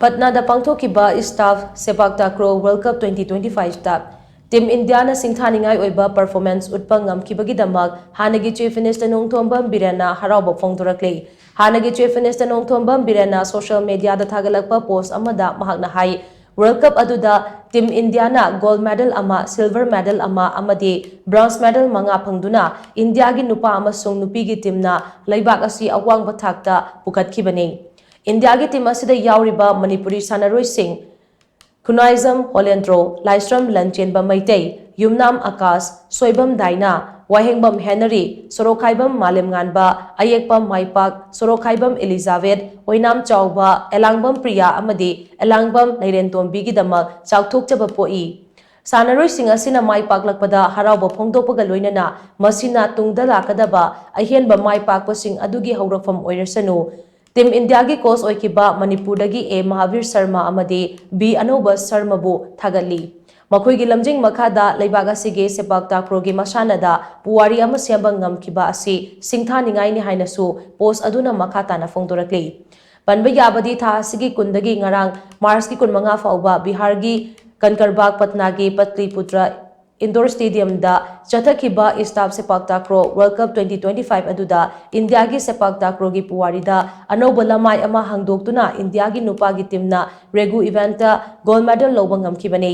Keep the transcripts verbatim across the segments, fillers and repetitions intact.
ꯄꯠꯅꯥꯗ ꯄꯥꯡꯊꯣꯛꯈꯤꯕ ꯏꯁꯇꯥꯐ ꯁꯦꯄꯥꯛ takraw world cup twenty twenty-five ꯇ team ꯏꯟꯗꯤꯌꯥꯅ ꯁꯤꯡꯊꯥꯅꯤꯡꯉꯥꯏ ꯑꯣꯏꯕ ꯄꯔꯐꯣꯔꯃꯦꯟꯁ ꯎꯠꯄ ꯉꯝꯈꯤꯕꯒꯤꯗꯃꯛ ꯍꯥꯟꯅꯒꯤ ꯆꯤꯐ ꯃꯤꯅꯤꯁꯇꯔ ꯅꯣꯡꯊꯣꯝꯕꯝ ꯕꯤꯔꯦꯟꯅ ꯍꯔꯥꯎꯕ ꯐꯣꯡꯗꯣꯔꯛꯂꯤ꯫ ꯍꯥꯟꯅꯒꯤ ꯆꯤꯐ ꯃꯤꯅꯤꯁꯇꯔ ꯅꯣꯡꯊꯣꯝꯕꯝ ꯕꯤꯔꯦꯟꯅ ꯁꯣꯁꯤꯌꯦꯜ ꯃꯤꯗꯤꯌꯥꯗ ꯊꯥꯒꯠꯂꯛꯄ ꯄꯣꯁ ꯑꯃꯗ ꯃꯍꯥꯛꯅ ꯍꯥꯏ, ꯋꯥꯔꯜ ꯀꯞ ꯑꯗꯨꯗ ꯇꯤꯝ ꯏꯟꯗꯤꯌꯥꯅ ꯒꯣꯜꯗ ꯃꯦꯗꯜ ꯑꯃ, ꯁꯤꯜꯚꯔ ꯃꯦꯗꯜ ꯑꯃ ꯑꯃꯗꯤ ꯕ꯭ꯔꯣꯟꯖ ꯃꯦꯗꯜ ꯃꯉꯥ ꯐꯪꯗꯨꯅ ꯏꯟꯗꯤꯌꯥꯒꯤ ꯅꯨꯄꯥ ꯑꯃꯁꯨꯡ ꯅꯨꯄꯤꯒꯤ ꯇꯤꯝꯅ ꯂꯩꯕꯥꯛ ꯑꯁꯤ ꯑꯋꯥꯡꯕ ꯊꯥꯛꯇ ꯄꯨꯈꯠꯈꯤꯕꯅꯤ꯫ ꯏꯟꯗꯤꯌꯥꯒꯤ ꯇꯤꯝ ꯑꯁꯤꯗ ꯌꯥꯎꯔꯤꯕ ꯃꯅꯤꯄꯨꯔꯤ ꯁꯥꯟꯅꯔꯣꯏꯁꯤꯡ ꯈꯨꯅꯥꯏꯖꯝ ꯍꯣꯂꯦꯟꯗ꯭ꯔꯣ, ꯂꯥꯏꯁ꯭ꯔꯝ ꯂꯟꯆꯦꯟꯕ ꯃꯩꯇꯩ, ꯌꯨꯝꯅꯥꯝ ꯑꯀꯥꯁ, ꯁꯣꯏꯕꯝ ꯗꯥꯏꯅꯥ, ꯋꯥꯍꯦꯡꯕꯝ ꯍꯦꯅꯔꯤ, ꯁꯣꯔꯣꯛꯈꯥꯏꯕꯝ ꯃꯥꯂꯦꯝꯉꯥꯟꯕ, ꯑꯌꯦꯛꯄꯝ ꯃꯥꯏꯄꯥꯛ, ꯁꯣꯔꯣꯛꯈꯥꯏꯕꯝ ꯏꯂꯤꯖꯥꯕꯦꯠ, ꯑꯣꯏꯅꯥꯝ ꯆꯥꯎꯕ, ꯑꯦꯂꯥꯡꯕꯝ ꯄ꯭ꯔꯤꯌꯥ ꯑꯃꯗꯤ ꯑꯦꯂꯥꯡꯕꯝ ꯂꯩꯔꯦꯟꯇꯣꯝꯕꯤꯒꯤꯗꯃꯛ ꯆꯥꯎꯊꯣꯛꯆꯕ ꯄꯣꯛꯏ꯫ ꯁꯥꯟꯅꯔꯣꯏꯁꯤꯡ ꯑꯁꯤꯅ ꯃꯥꯏ ꯄꯥꯛꯂꯛꯄꯗ ꯍꯔꯥꯎꯕ ꯐꯣꯡꯗꯣꯛꯄꯒ ꯂꯣꯏꯅꯅ ꯃꯁꯤꯅ ꯇꯨꯡꯗ ꯂꯥꯛꯀꯗꯕ ꯑꯍꯦꯟꯕ ꯃꯥꯏ ꯄꯥꯛꯄꯁꯤꯡ ꯑꯗꯨꯒꯤ ꯍꯧꯔꯛꯐꯝ ꯑꯣꯏꯔꯁꯅꯨ꯫ ꯇꯤꯝ ꯏꯟꯗꯤꯌꯥꯒꯤ ꯀꯣꯆ ꯑꯣꯏꯈꯤꯕ ꯃꯅꯤꯄꯨꯔꯗꯒꯤ ꯑꯦ ꯃꯍꯥꯕꯤꯔ ꯁꯔꯃ ꯑꯃꯗꯤ ꯕꯤ ꯑꯅꯧꯕ ꯁꯔꯃꯕꯨ ꯊꯥꯒꯠꯂꯤ꯫ ꯃꯈꯣꯏꯒꯤ ꯂꯝꯖꯤꯡ ꯃꯈꯥꯗ ꯂꯩꯕꯥꯛ ꯑꯁꯤꯒꯤ ꯁꯦꯄꯥꯛ ꯇꯥꯀ꯭ꯔꯣꯒꯤ ꯃꯁꯥꯟꯅꯗ ꯄꯨꯋꯥꯔꯤ ꯑꯃ ꯁꯦꯝꯕ ꯉꯝꯈꯤꯕ ꯑꯁꯤ ꯁꯤꯡꯊꯥꯅꯤꯡꯉꯥꯏꯅꯤ ꯍꯥꯏꯅꯁꯨ ꯄꯣꯁ ꯑꯗꯨꯅ ꯃꯈꯥ ꯇꯥꯅ ꯐꯣꯡꯗꯣꯔꯛꯂꯤ꯫ ꯄꯟꯕ ꯌꯥꯕꯗꯤ ꯊꯥ ꯑꯁꯤꯒꯤ ꯀꯨꯟꯗꯒꯤ ꯉꯔꯥꯡ ꯃꯥꯔꯆꯀꯤ ꯀꯨꯟꯃꯉꯥ ꯐꯥꯎꯕ ꯕꯤꯍꯥꯔꯒꯤ ꯀꯟꯀꯔꯕꯥꯒ ꯄꯠꯅꯥꯒꯤ ꯄꯠꯂꯤꯄꯨꯇ꯭ꯔ ꯏꯟꯗꯣꯔ ꯁ꯭ꯇꯦꯗꯤꯌꯝꯗ ꯆꯠꯊꯈꯤꯕ ꯏꯁꯇꯥꯐ ꯁꯦꯄꯥꯛ takraw world cup twenty twenty-five ꯑꯗꯨꯗ ꯏꯟꯗꯤꯌꯥꯒꯤ ꯁꯦꯄꯥꯛ ꯇꯥꯀ꯭ꯔꯣꯒꯤ ꯄꯨꯋꯥꯔꯤꯗ ꯑꯅꯧꯕ ꯂꯃꯥꯏ ꯑꯃ ꯍꯥꯡꯗꯣꯛꯇꯨꯅ ꯏꯟꯗꯤꯌꯥꯒꯤ ꯅꯨꯄꯥꯒꯤ ꯇꯤꯝꯅ ꯔꯦꯒꯨ ꯏꯚꯦꯟꯠꯇ ꯒꯣꯜꯗ ꯃꯦꯗꯜ ꯂꯧꯕ ꯉꯝꯈꯤꯕꯅꯤ꯫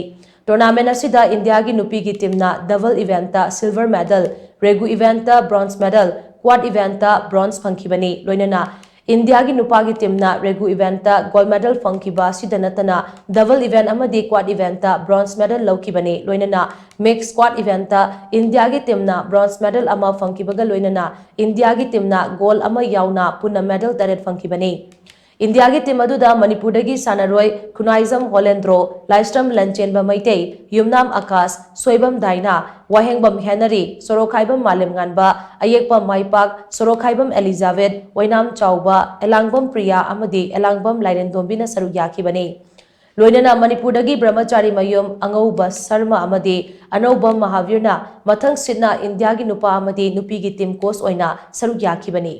ꯇꯣꯔꯅꯥꯃꯦꯟꯠ ꯑꯁꯤꯗ ꯏꯟꯗꯤꯌꯥꯒꯤ ꯅꯨꯄꯤꯒꯤ ꯇꯤꯝꯅ ꯗꯕꯜ ꯏꯚꯦꯟꯠꯇ ꯁꯤꯜꯚꯔ ꯃꯦꯗꯜ, ꯔꯦꯒꯨ ꯏꯚꯦꯟꯠꯇ ꯕ꯭ꯔꯣꯟꯖ ꯃꯦꯗꯜ, ꯀ꯭ꯋꯥꯗ ꯏꯚꯦꯟꯠꯇ ꯕ꯭ꯔꯣꯟꯖ ꯐꯪꯈꯤꯕꯅꯤ꯫ ꯂꯣꯏꯅꯅ ꯏꯟꯗꯤꯌꯥꯒꯤ ꯅꯨꯄꯥꯒꯤ ꯇꯤꯝꯅ ꯔꯦꯒꯨ ꯏꯚꯦꯟꯠꯇ ꯒꯣꯜꯗ ꯃꯦꯗꯜ ꯐꯪꯈꯤꯕ ꯑꯁꯤꯗ ꯅꯠꯇꯅ ꯗꯕꯜ ꯏꯚꯦꯟꯠ ꯑꯃꯗꯤ ꯀ꯭ꯋꯥꯗ ꯏꯚꯦꯟꯠꯇ ꯕ꯭ꯔꯣꯟꯖ ꯃꯦꯗꯜ ꯂꯧꯈꯤꯕꯅꯤ꯫ ꯂꯣꯏꯅꯅ ꯃꯤꯛꯁ ꯀ꯭ꯋꯥꯗ ꯏꯚꯦꯟꯠꯇ ꯏꯟꯗꯤꯌꯥꯒꯤ ꯇꯤꯝꯅ ꯕ꯭ꯔꯣꯟꯖ ꯃꯦꯗꯜ ꯑꯃ ꯐꯪꯈꯤꯕꯒ ꯂꯣꯏꯅꯅ ꯏꯟꯗꯤꯌꯥꯒꯤ ꯇꯤꯝꯅ ꯒꯣꯜꯗ ꯑꯃ ꯌꯥꯎꯅ ꯄꯨꯟꯅ ꯃꯦꯗꯜ ꯇꯔꯦꯠ ꯐꯪꯈꯤꯕꯅꯤ꯫ ꯏꯟꯗꯤꯌꯥꯒꯤ ꯇꯤꯝ ꯑꯗꯨꯗ ꯃꯅꯤꯄꯨꯔꯗꯒꯤ ꯁꯥꯟꯅꯔꯣꯏ ꯈꯨꯅꯥꯏꯖꯝ ꯍꯣꯂꯦꯟꯗ꯭ꯔꯣ, ꯂꯥꯏꯁ꯭ꯔꯝ ꯂꯟꯆꯦꯟꯕ ꯃꯩꯇꯩ, ꯌꯨꯝꯅꯥꯝ ꯑꯀꯥꯁ, ꯁꯣꯏꯕꯝ ꯗꯥꯏꯅꯥ, ꯋꯥꯍꯦꯡꯕꯝ ꯍꯦꯅꯔꯤ, ꯁꯣꯔꯣꯛꯈꯥꯏꯕꯝ ꯃꯥꯂꯦꯝꯉꯥꯟꯕ, ꯑꯌꯦꯛꯄꯝ ꯃꯥꯏꯄꯥꯛ, ꯁꯣꯔꯣꯛꯈꯥꯏꯕꯝ ꯑꯦꯂꯤꯖꯥꯕꯦꯠ, ꯑꯣꯏꯅꯥꯝ ꯆꯥꯎꯕ, ꯑꯦꯂꯥꯡꯕꯝ ꯄ꯭ꯔꯤꯌꯥ ꯑꯃꯗꯤ ꯑꯦꯂꯥꯡꯕꯝ ꯂꯥꯏꯔꯦꯟꯗꯣꯝꯕꯤꯅ ꯁꯔꯨꯛ ꯌꯥꯈꯤꯕꯅꯤ꯫ ꯂꯣꯏꯅꯅ ꯃꯅꯤꯄꯨꯔꯗꯒꯤ ꯕ꯭ꯔꯍꯃꯆꯥꯔꯤ ꯃꯌꯨꯝ ꯑꯉꯧꯕ ꯁꯔꯃ ꯑꯃꯗꯤ ꯑꯅꯧꯕ ꯃꯍꯥꯕꯤꯔꯅ ꯃꯊꯪ ꯁꯤꯠꯅ ꯏꯟꯗꯤꯌꯥꯒꯤ ꯅꯨꯄꯥ ꯑꯃꯗꯤ ꯅꯨꯄꯤꯒꯤ ꯇꯤꯝ ꯀꯣꯆ ꯑꯣꯏꯅ ꯁꯔꯨꯛ ꯌꯥꯈꯤꯕꯅꯤ꯫